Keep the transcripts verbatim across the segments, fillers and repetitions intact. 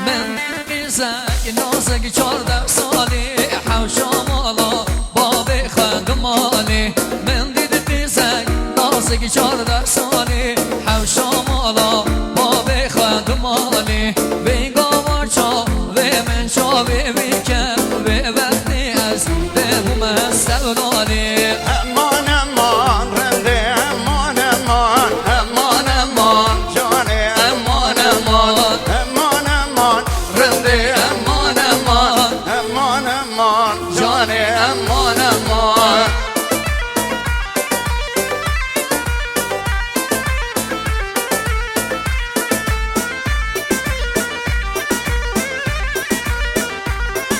Min dît qîzek nazik çardeh salî, hewşa mala bavê xwe dimanî. Min dît qîzek nazik çardeh salî, hewşa mala bavê xwe dimanî. Vêga war çavê min çavê wî ket, vê wextî ez dibûme sewdanî. Eman, eman, rindê, eman, eman, eman, eman, canê, eman, eman, eman, eman, rindê, eman, eman, eman, eman, canê, eman, eman.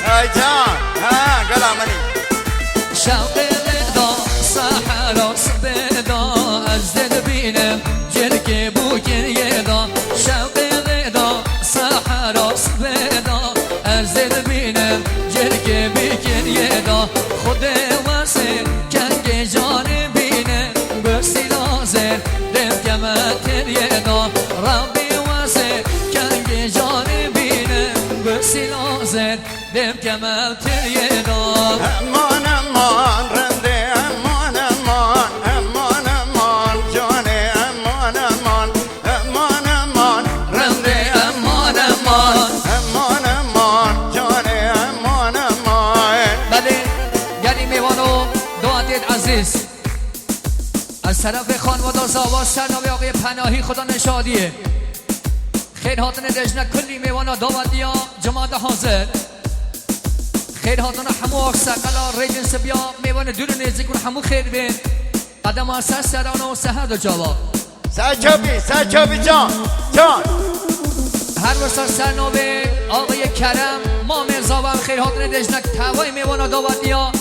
Hey can, ha, gela min î. Şewqê lê da, sehera sibê da, ez dê dibînim cilkê bûkiriyê da. Şewqê lê da, sehera sibê da, ez dê dibînim cilkê bîkiriyê da. Xwedê wesê kengê canê bîne, gusî lazê. Dêm keme tiriyê da, Rabbî wesê kengê canê bîne, gusî lazê, dêm keme tiriyê da. Eman, eman, rindê, eman, eman, eman, eman, canê, eman, eman, eman, eman, rindê, eman, eman, eman, eman, canê, eman, eman. Belê, gelî mêvano, doatêt ezîz. Ez serefê xanwada Zawa ser navê axê Penahî Xuda Neşadiyê. Xêr hatine dejne kullî mêvana dawetiya cemaate hazir. Xêr hatine hemû axseqela rêcin sibiya mêvanê dûr û nêzik hûn hemû xêr bên. Qedema ser serano seher do çava. Ser çavî, ser çavî can, can. Her wisa ser navê axê Kerem, mamê Zawa em xêr hatine dejne tevayê mêvana dawetiya.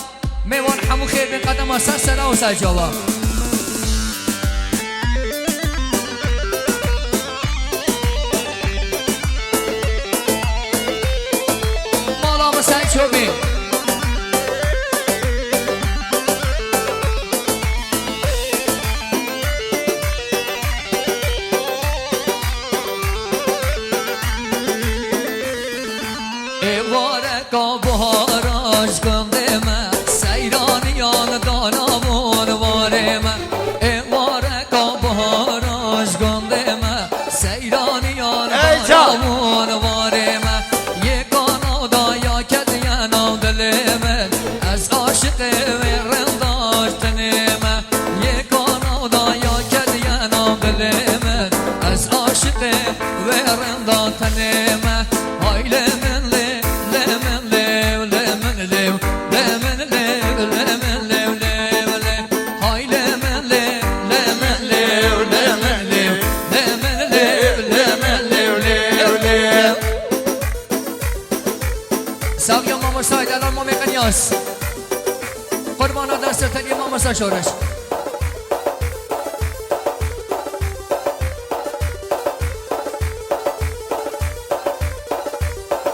Mêvan hemû xêr bin qedema ser sera û ser çava. Mala min ser çavî. Êvareka bihara ji gundê me, seyraniyan dana bûn warê me. Êvareka bihara ji gundê me, seyraniyan Ey dana can! bûn warê me. Yê kana da ya ketiye nav dilê min, ez aşiqê wê rinda tenê me. Yê kana da ya ketiye nav dilê min, ez aşiqê wê rinda tenê me. Hay lê min lê, lê min lêw, lê min lêw, lê min lêw, lê min lêw, lêw, lêw. Hay lê min lê, lê min lêw, lê min lêw, lê min lêw, lê min lêw, lêw, lêw. Sawiya mamosta Aydelan, mamê Qinyas. Qurbana destê te bê mamosta Şoreş.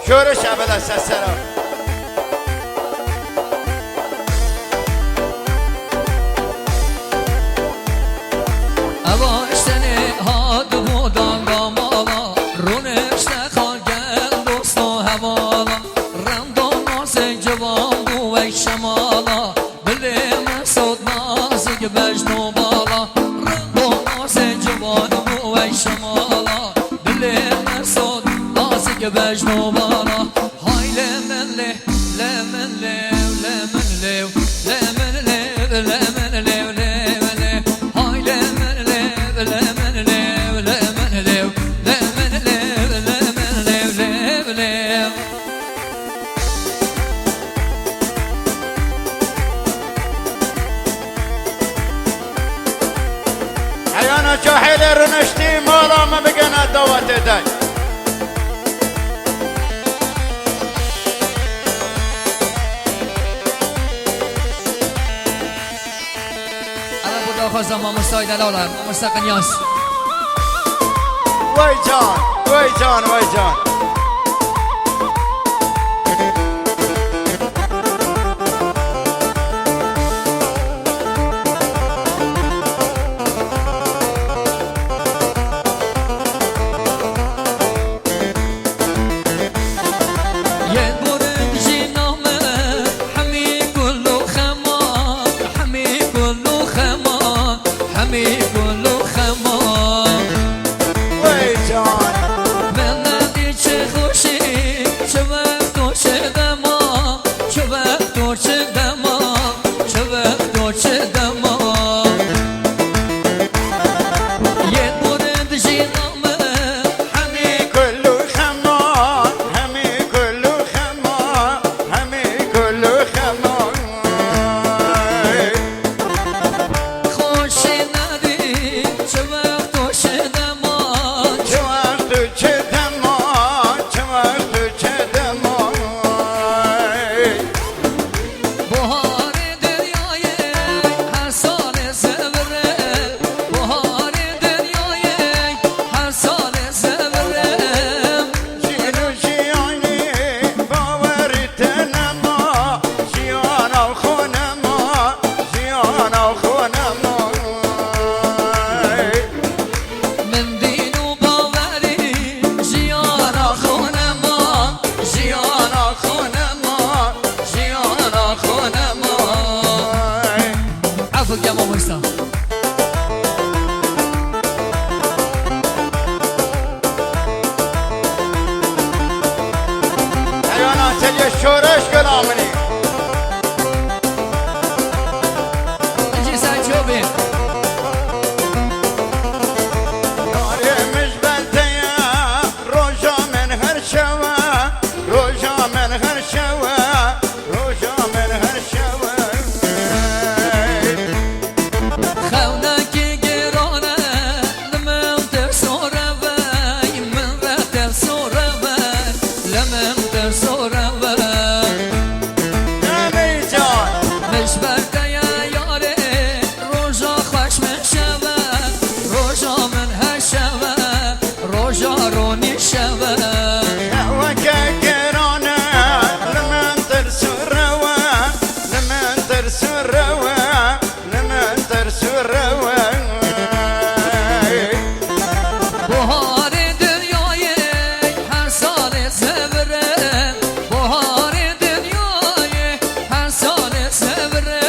Şoreş ebeda sesera. Eva işte ne hat bu danga mala, rune işte xal gel dosto hevala. Rendo nasê ciwan bû wek şemala, dilê me sot nazik bejno bala. Rendo nasê ciwan bû wek şemala, dilê me sot nazik bejno bala. Hay lê min lê, lê min lêw, lê min lêw, lê min lêw, lê min lêw, lêw, lêw. Hay lê min lêw, lê min lêw, lê min lêw, lê min lêw, lê min lêw, lêw, lêw. Heyana Cahilê rûniştî mala me bigene dawetê de. Eve bu daxwaza mamosta Delal e, mamosta Qinyas. Wey can, wey can, wey can. Çeliye şoreş gula min ê. Cî sen çobî. Yarê min ji ber te ye, roja min her şew e, roja min her şew e, roja min her şew e. Xewnekî giran e, li min te sor e vey, min re te sor e vey, li min te sor e vey. Nemê can. Min ji ber te ye yarê, roja xweş min şev e, roja min her şev e, roja ronî şev e. Weke giran e, li min tirs û rew e, li min tirs û rew e, li min tirs û rew e. Buharê dinyayê her salê zevre, buharê dinyayê her salê zevre,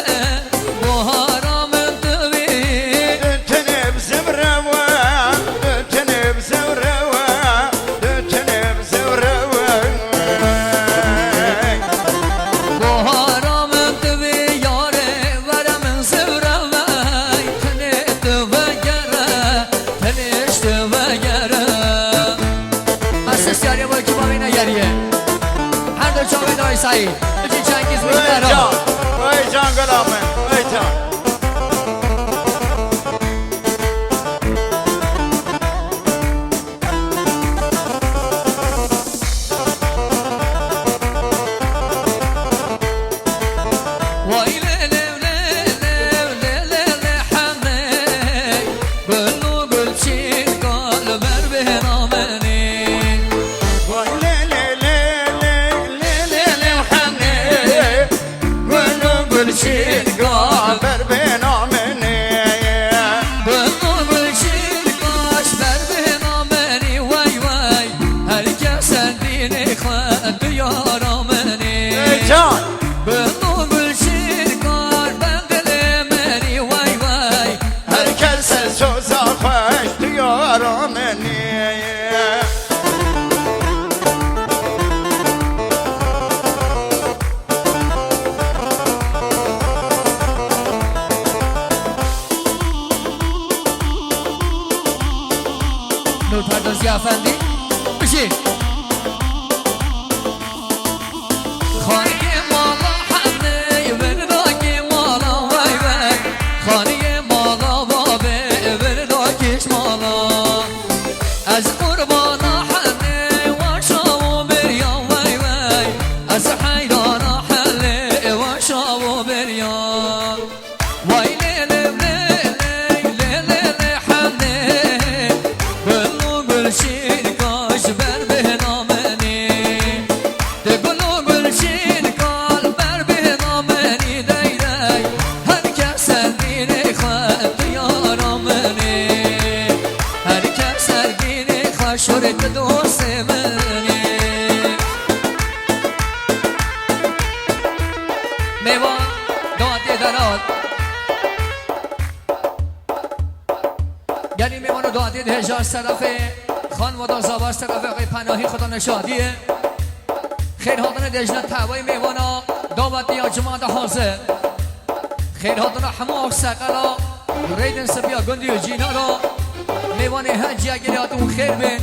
buhara min tu bî. Tu tenê bi zevre we, tu tenê bi zevre we, tu tenê bi zevre we. Buhara min tu bî yarê, were min zevre wey, tenê tu vegere, tenê ji tu vegere. Ez siz yarê we kiba wî negeriye. Her du çavê dayê Saîd. Biçî Cengiz Vey Wîndera. Can, vey can gula min, vey can. Way lê lê lê lê lê lê lê lê hemê, gul û gulçîn kal ber bêhna min ê. Way lê lê lê lê lê lê lê hemê, gul û gulçîn kal ber bêhna min ê. Gul û gulçîn kaş ber bêhna min ê, way way. Her kes ser dînê xwe tu yara min ê. Ey can! Gul û gulçîn kar ben dilê min ê, way way. Her kes ser soza xweş tu yara min ê. Nûrperdozî Efendî. Bijî. Xaniyê mala hemê, virdakê mala vay vay. Xaniyê mala babê, virdakê ji mala. Ez qurbana hemê, weşa û beriya vay vay. Ez heyrana helê, weşa û beriya. Way lê lê lê lê lê lê lê hemdê. Gul û gulşîn kaş ber bêhna min ê. Di gul û gulşîn kal ber bêhna min ê dey dey. Her kes ser dînê xwe tu yara min ê. Her kes ser dînê xwe şorê tu dostê min ê. Mêvan, doatê derat. Gelî mêvan û doatê dihêja serafê xanwada Zava serafê axê Penahî Xuda neşadiyê. Xêr hatinê dêjine tevayê mêvana, dawetiya cima de hazir. Xêr hatina hemû Aqseqela, Reydin Sibiya Gundî û Cînara, mêvanê her ciyekê hatibûn xêr bên,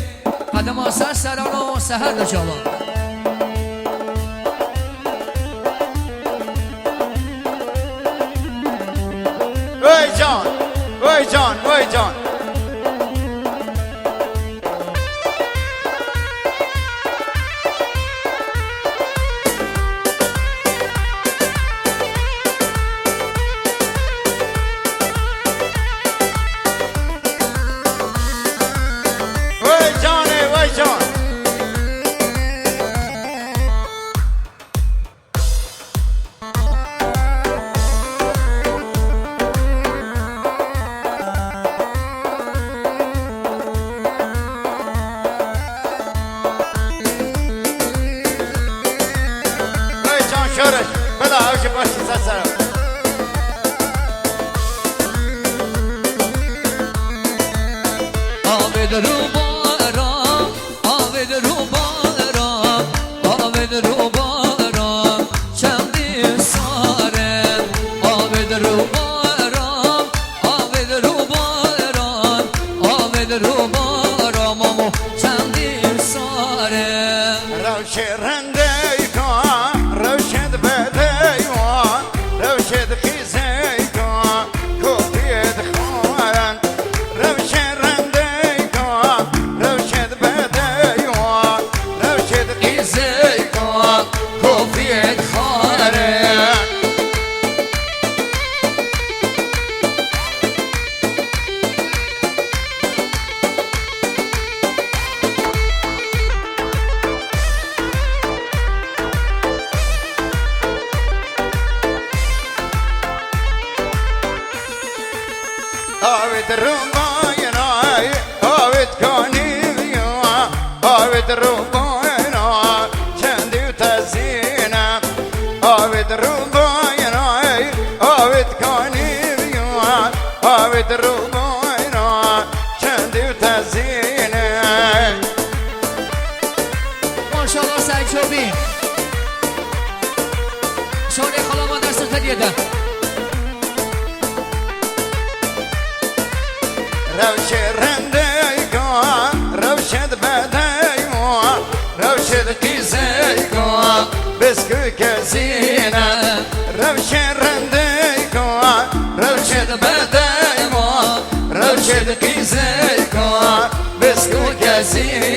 qedema ser seran û seher de çawa. Wey can, wey can, wey can. Wey canê, wey can. Hey can şoreş, bela ew jî baş ser ser. Avê di rûbara, avê di rûbara, avê di rûbara. Rewşê rindeyka, rewşê di bedeywa, rewşê di qîzeyka, kopiyê di xwarin. Rewşê rindeyka, rewşê di bedeywa, rewşê di qîzeyka, kopiyê di xwarin. Avêt rûbayinay, avêt kanîviya, avêt rûbayina, çendî û tezîne. Avêt rûbayinay, avêt kanîviya, avêt rûbayina, çendî û tezîne. Maşallah Serçobî. Şorê xalama destê te diye de. Rewşê rindeyka, rewşê di bedeywa, rewşê di qîzeyka, bisk û kezîne. Rewşê rindeyka, rewşê di bedeywa, rewşê di qîzeyka, bisk û kezîne.